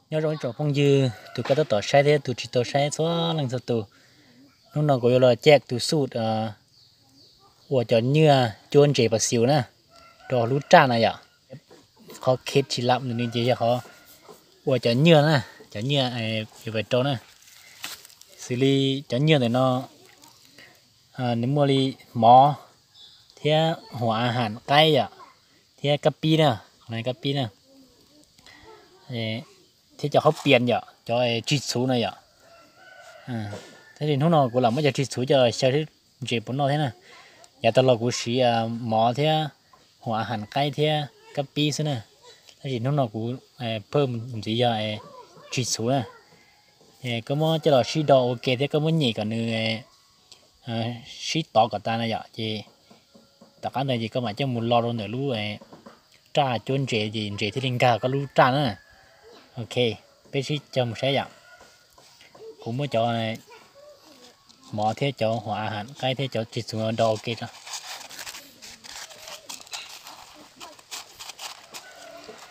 Nyob zoo ib tsoom phooj ywg, tus koj tab tom saib thiab tus tsis tau saib txhua leej txhua tus. Hnub no kuv yuav los caj tus xuj ua cov nyiaj cuab ntses pas xiu na, rau lub raj na yom. Qhov khev tsis lab ntawm nws ces yog qhov ua cov nyiaj na, cov nyiaj yuav pais rau na. Xws li cov nyiaj ntawm no nws muaj li mov thiab huam a ham qaib yom, thiab kab pib na, kab pib na, thiab cov khaub pias yom, cov tsig txhuv no yom. Tab sis hnub no kuv lam muab cov tsig txhuv coj xyaw ntses puas noj thiab na. Yav tas los kuv siv mov thiab huam a ham qaib thiab kab pib xwb na. Tab sis hnub no kuv phaj ntxiv yog tsig txhuv na. Koj muab coj los sib do ua ke thiab koj muab nyem kom nws sib tov kom tas na yom, ces tom qab ntawd ces koj mam coj mus lo rau ntawm lub raj cuab ntses ces ntses thiaj li nkag koj lub raj na. Ok, peb sib cog mus saib yom. Kuv muab cov mov thiab cov huam a ham qaib thiab cov tsig txhuv do ua ke tso.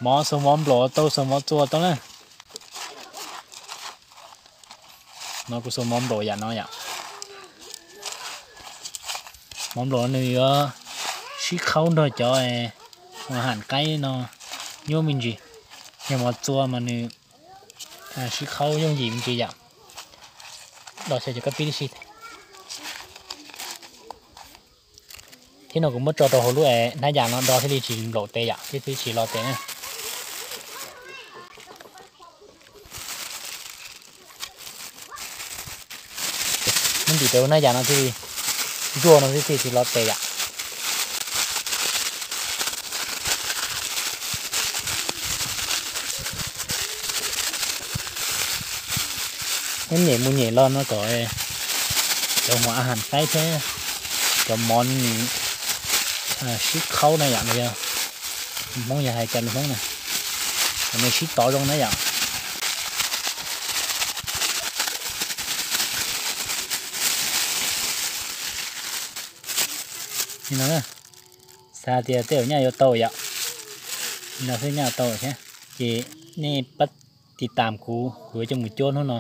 Mov xuas mov nplaum tau, xuas mov txua tau na. No kuv xuas mov nplaum yam no yom. Mov nplaum nws yuav sib khaub nrog cov huam a ham qaib no nyuaj me ntsis. Yog mov txua mas nws sib khaub yooj yim me ntsis yom. Do xyaw cov kab pib tib si. Thiab no kuv muab tso rau hauv lub hnab yas no do thiaj li tsis nplaum tes yom, thiaj li tsis lo tes na. Muab ntim rau hnab yas no thiaj li zuaj no thiaj li tsis lo tes yom. Muab nyem mus nyem los no kom cov huam a ham qaib thiab cov mov nws sib khaub na yom, no yog Hmoob yog hais cas lus Hmoob na, kom nws sib tov zoo na yom. Li no, xav tias tej zaum nyaj yuav tau yom. Li no xwb nyaj tau thiab. Ces nej pab tiv tam kuv, kuv yuav coj mus cuab hnub no,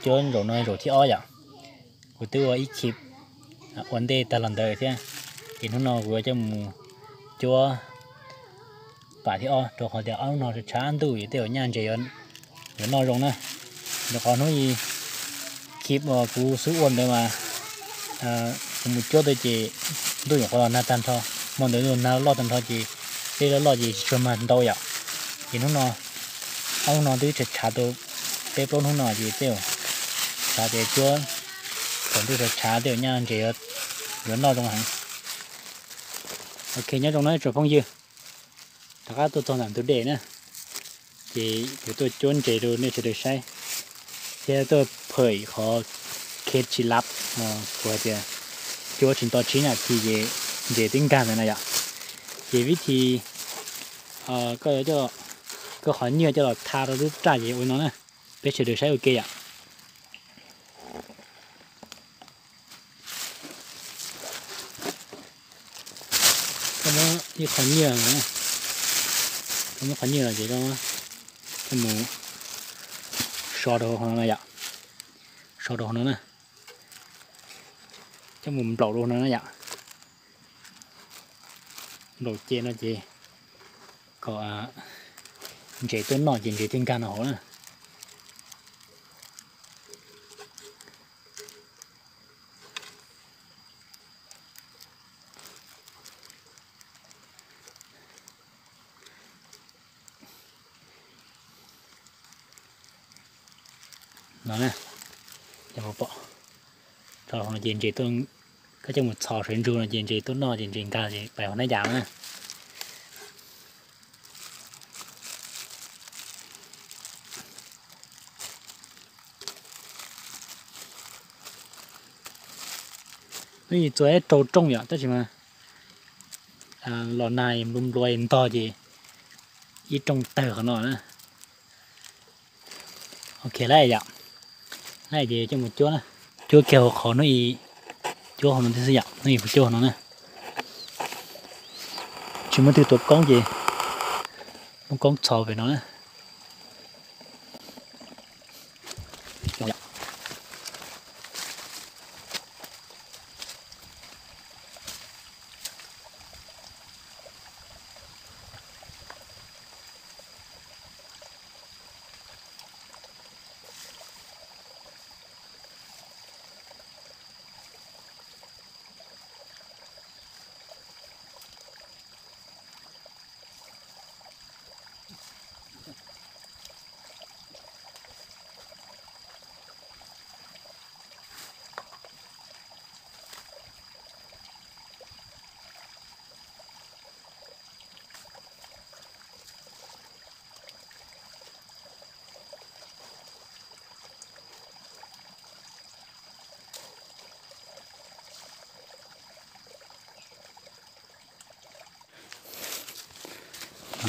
cuab zaum no zaum thib ob yom. Kuv twb ua ib khib ua ntej tag los ntawd thiab, ces hnub no kuv yuav coj mus cuab pam thib ob, rau qhov tias ob hnub no tshav ntuj ces tej zaum nyaj ntses yuav noj zoo na. Rau qhov hnub i khib uas kuv xub ua ntawd mas kuv mus cuab tau ces ntuj nyuam qhuav los nag tag nrho, hmo ntawd nag loj tag nrho ces peb loj loj ces tsis tshua mag ntau yom. Ces hnub no, ob hnub no twb tshav tshav tau peb plaub hnub no ces tej zaum xav tias cuab thaum ntuj tshav tshav tej zaum nyaj ntses yuav noj zoo heev. Ok, nyob zoo na tsoom phooj ywg, rov qab tuaj txog ntawm ntug dej na, ces yuav tuaj cuab ntses rau nej sawv daws saib, thiab tuaj phawm qhov khev tsis lab, kuv hais tias cuab tsis nto tsib nas this ces ntses twb nkag ntawd na yom. Ces vib thi koj yuav coj koj qhov nyiaj coj los tha rau lub raj ces ua no na, peb sawv daws saib ua ke yom. Koj muab ib qho nyiaj, koj muab qhov nyiaj los ces koj mus so rau hauv no na yom, so rau hauv no na, coj mus nplaum rau no na yom, nplaum ce no ces kom ntses tuaj noj ces ntses thiaj nkag no hauv na. No na, pom, ces ntses tuaj, koj coj mus txhos sawv ntsug no ces ntses tuaj noj ces ntses nkag ces pais hauv hnab yas na. Hnub i txua ib rau rooj yom, tab sis mas los nag nplua nplua ntog ces ib rooj tawg qhov no na. Ok, lawm yom, lawm ces coj mus cuab na. Cuab kiag hauv qhov hnub i, cuab hauv no xwb yom, hnub i kuv cuab hauv no na. Tsis muaj twg tuav koob ces muab koob txhos pem no na.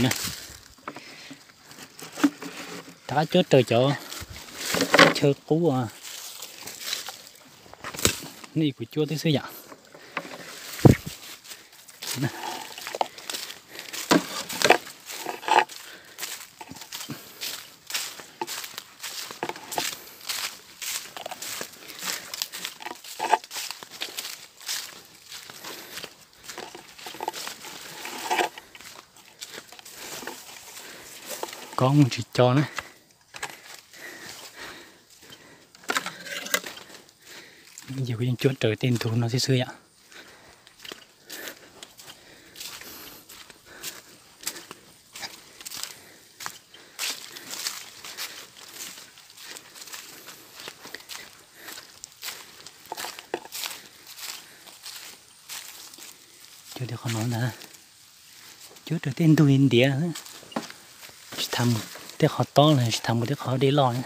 na. Rov qab cuab raws cov chaw qub, nej kuv cuab twb xwb yom. Koob tsis co na. Ces kuv yeej cuab raws tej ntug no xwb xwb yom. Cuab tej qhov no ntag, cuab raws tej ntug ntiav, tsis tas mus tej qhov tob los tsis tas mus tej qhov dej loj na.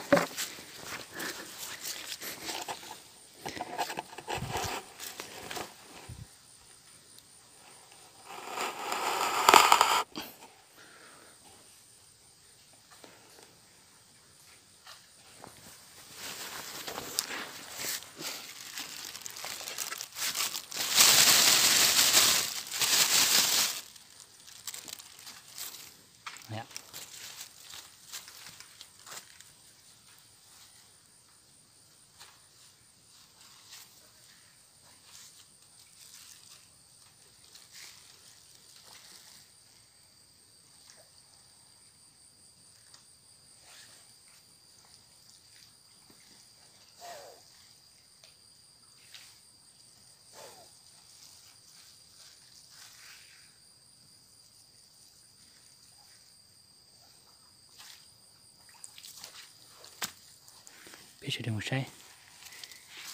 Peb sawv daws mus saib,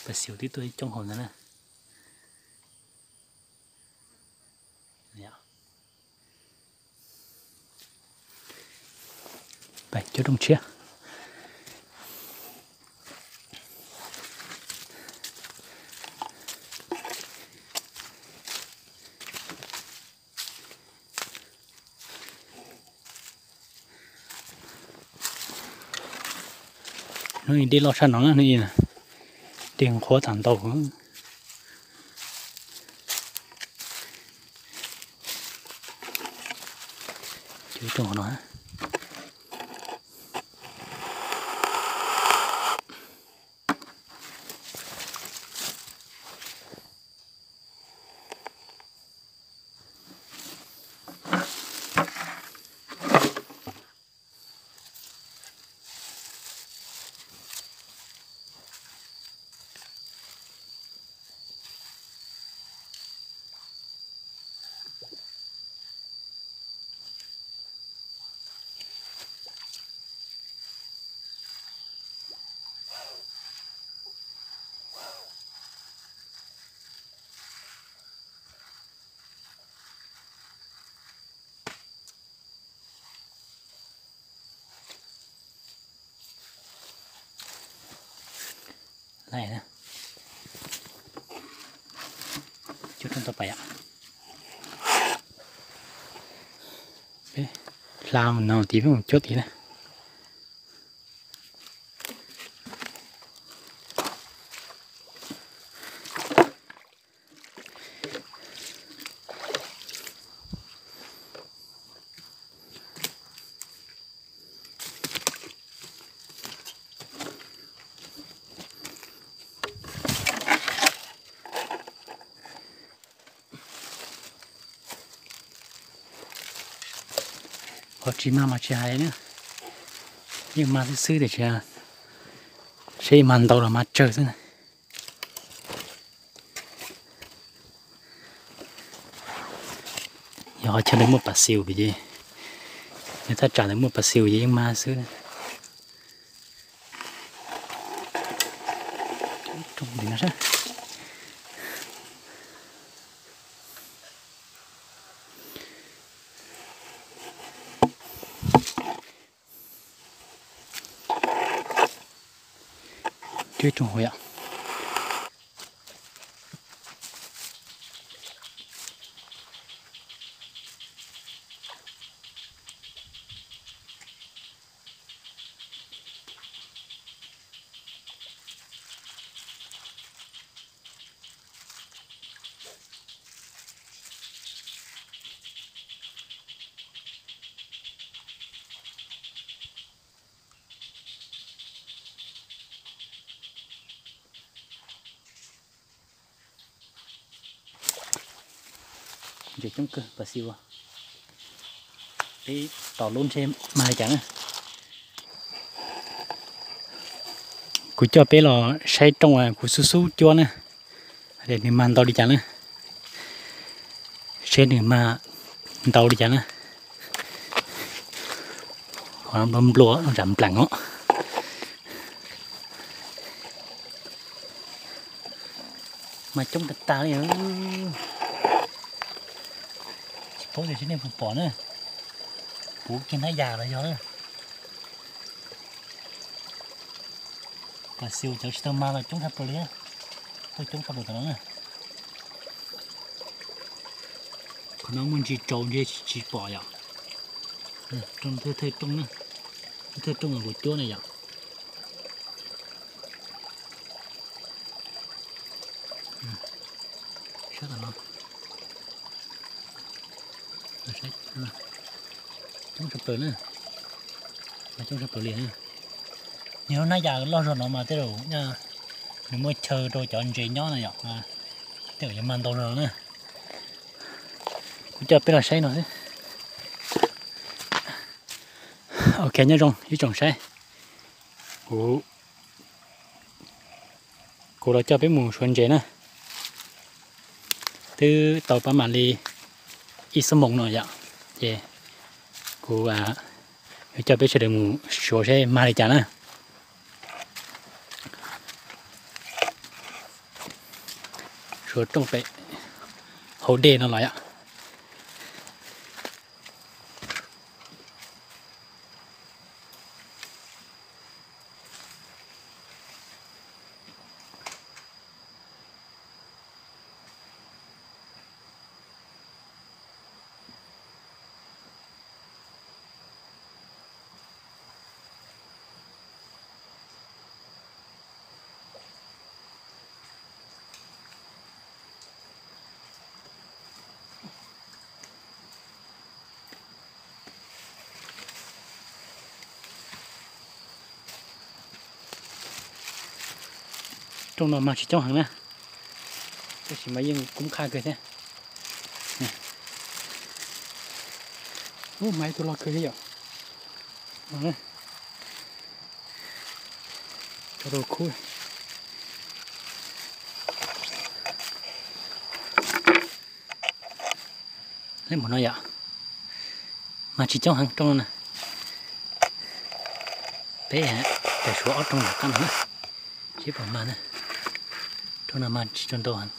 pas xiu twb tuaj ib coob hauv ntawd na. Cuab rooj tshiab. Hnub i dej loj tshaj no na, hnub i dej nqhuab tag ntau. Cuab rooj no. Laij na, cuab rooj tau pais yom. Peb hla no tid peb mus cuab tid na. Qhov tsis mag mas tsis hais na, yeej mag xwb xwb tiam sis seb mag ntau los mag tsawg xwb na. Yog qhov chaw ntawd muaj pas xiu ces, yog thaj tsam ntawd muaj pas xiu ces yeej mag xwb. Cuab rooj hauv yom. Ntses coob kawg pas xi ua. Peb tos lub ntshe mag li cas na. Kuv coj peb los saib rooj kuv xub xub cuab na, nws mag ntau li cas na, seb nws mag ntau li cas na. Nplua nplua zam nplees os. Mas coob tag tag li. Tsis paub tias seb nej puas pom na. Puv kiag hnab yas los yog na. Pas xi cov tsis tau mag los coob tshaj plaws li. Tuaj coob tshaj plaws tom no na. Qhov no muaj ntsis tsaus ntshe tsis pom yom. Rooj thawj rooj, thawj rooj kuv cuab na yom. Sab tom no. Coob tshaj plaws na. Coob tshaj plaws li. Yog lub hnab yas loj zog no mas tej zaum nws muaj chaw rau cov ntses nyob na yom. Tej zaum yuav mag ntau zog no na. Kuv coj peb los saib no xwb. Ok, nyob zoo ib tsoom saib. Kuv, kuv los coj peb mus suav ntses na. Twb tau pab mam li ib xuab moos no yom, ces kuv yuav coj peb sawv daws mus suav seb mag li cas na. Suav rooj pem hauv dej no los yom. Rooj no mag tsis coob heev na, tab sis mas yeej kub qhaj kawg thiab. Ub, mag ib tug loj kawg thiab yom. Tso rau khub. Leb mus no yom, mag tsis coob heev rooj no na. Peb pem suav ob rooj nram qab no na, seb puas mag na. Rooj no mag tsis tshua ntau heev.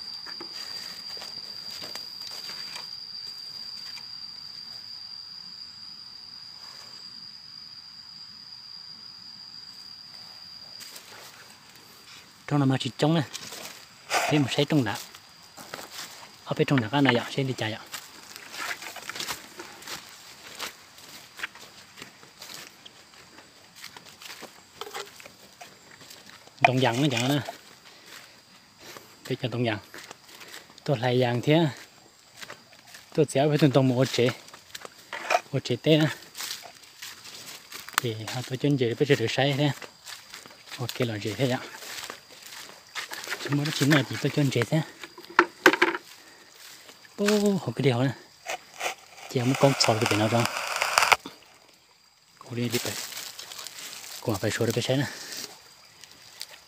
Rooj no mag tsis coob na, peb mus saib rooj nram, ob peb rooj nram qab no yom, seb li cas yom. Ntoo yas na cov no na, peb cov ntoo yas, tuaj hlais yas thiab tuaj txiav ob peb tug ntoo mus ua tsev, ua tsev teb na. Ces ho tuaj cuab ntses rau peb sawv daws saib thiab, ua kev lom zem thiab yom. Tsis muaj dab tsi noj ces tuaj cuab ntses thiab. Ub, hauv kwj deg hauv na, ces muab koob txhos rau pem no tso. Kuv li pem, kuv mam pais suav rau peb saib na.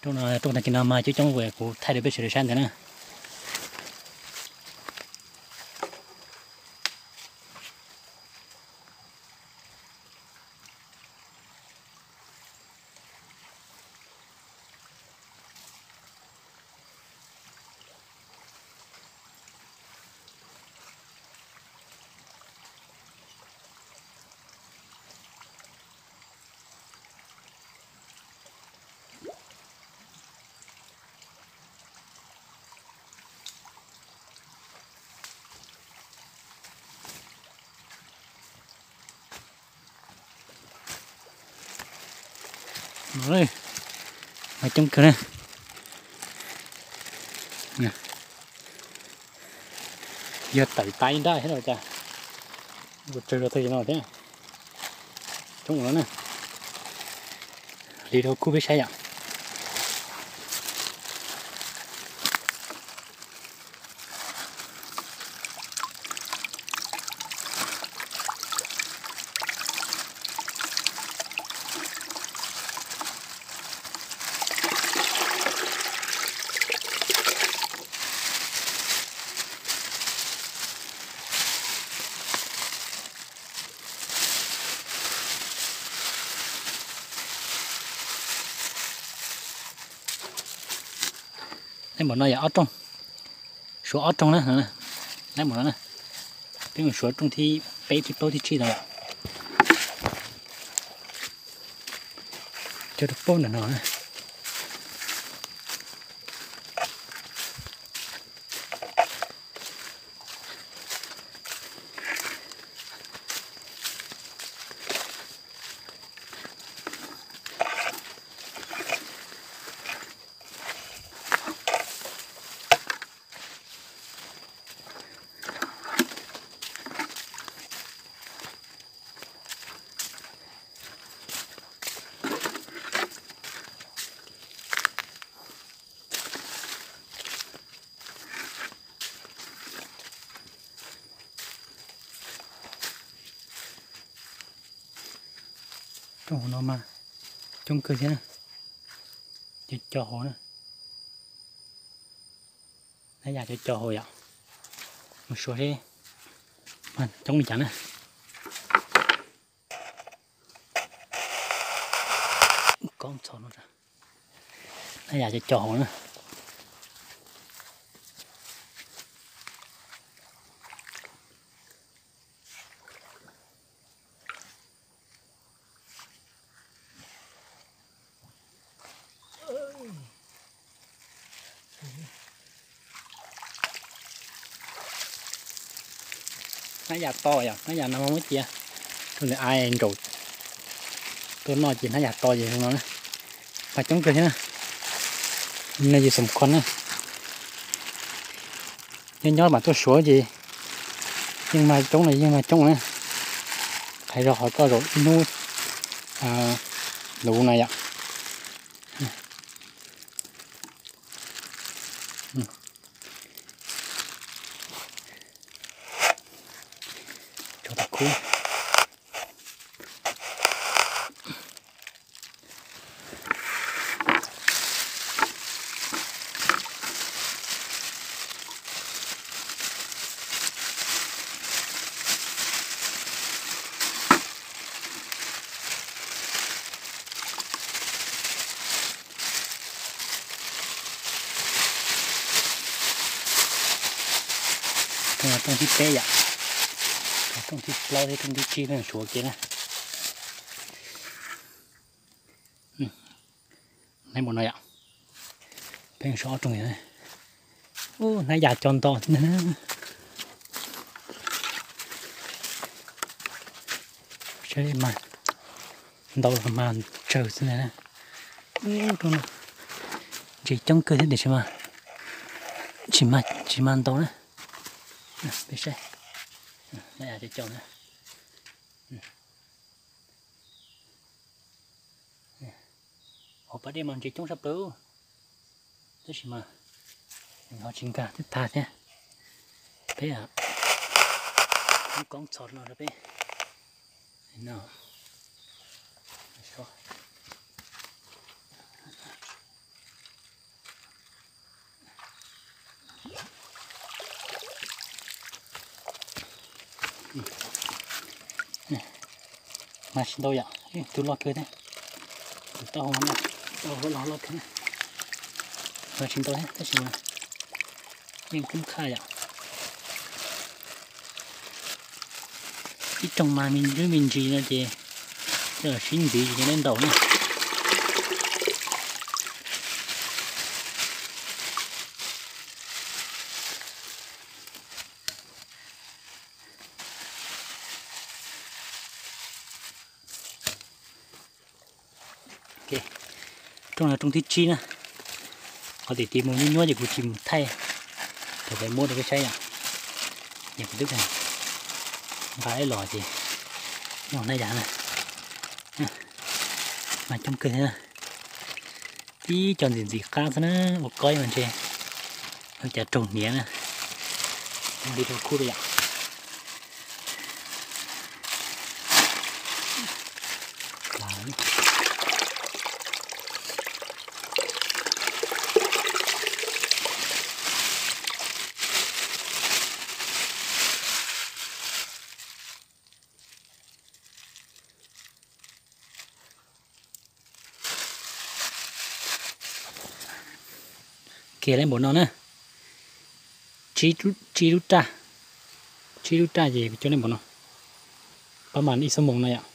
Rooj no, rooj tag kis no mag coob coob, kuv thaij rau peb sawv daws saib ntawd na. Mag coob kawg na. Yog tawm tas ib nrab thiab los cas, kuv tsawg rau tag no thiab. Coob ua no na, hliv rau khub peb saib yom. Neb npaum no yog ob rooj, suav ob rooj na, neb npaum no na, peb mus suav rooj thib peb thib plaub thib tsib no yom. Coj rau pab ntawm no na. Rooj hauv no mas coob kawg thiab na, cov co hauv na, hnab yas cov co hauv yom, mus suav seb mas coob li cas na. Koob txhos no, hnab yas cov co hauv na. Hnab yas to yom, hnab yas no muab cia rau ntawm ai nraum tuaj noj ces hnab yas to ces no na, mas coob kawg thiab na. No yus xoom khon na, nyob nyob mas tuaj suav ces yeej mag coob no, yeej mag coob na. Hais rau qhov koj zaum ib hnub luv no yom. Tso tas kub. Rooj thib peb yom, rooj thib plaub thiab rooj thib tsib peb suav kiag na. Hnab mus no yom, peb suav ob rooj. Ub, hnab yas co nto thiab na. Saib mas ntau los mas tsawg xwb na. Ub, rooj no ntses coob kawg thiab tiam sis mas tsis mag, tsis mag ntau na. Peb saib, hnab yas co co na. Hauv pas dej mas ntses coob sab plaws, tab sis mas ho tsis nkag twb tag thiab. Peb muab koob txhos no rau peb no. Mas tsis ntau yom, tus loj kawg thiab, tus taub hau no, taub hau loj loj kawg. Mas tsis ntau thiab tab sis mas yeej kub qhaj yom. Ib rooj mas me ntsis me ntsis no ces coj los sib ntxiv ces neb ntaus na. Rooj no rooj thib tsib na. Qhov tias mus nyuaj nyuaj ces kuv tsis mus thaij, kuv muab rau peb saib yom. Yog kuv twb nqa los ces nyob hnab yas na. Mas coob kawg thiab na. Tib co ntxim ntxim qab xwb na, ua kob mas ntshe ua cas raug hniav na. Li rau khub li yom. Kiag lawm npaum no na. Tsib lub raj, tsib lub raj ces coj lawm npaum no. Pab mas ib xuab moos no yom.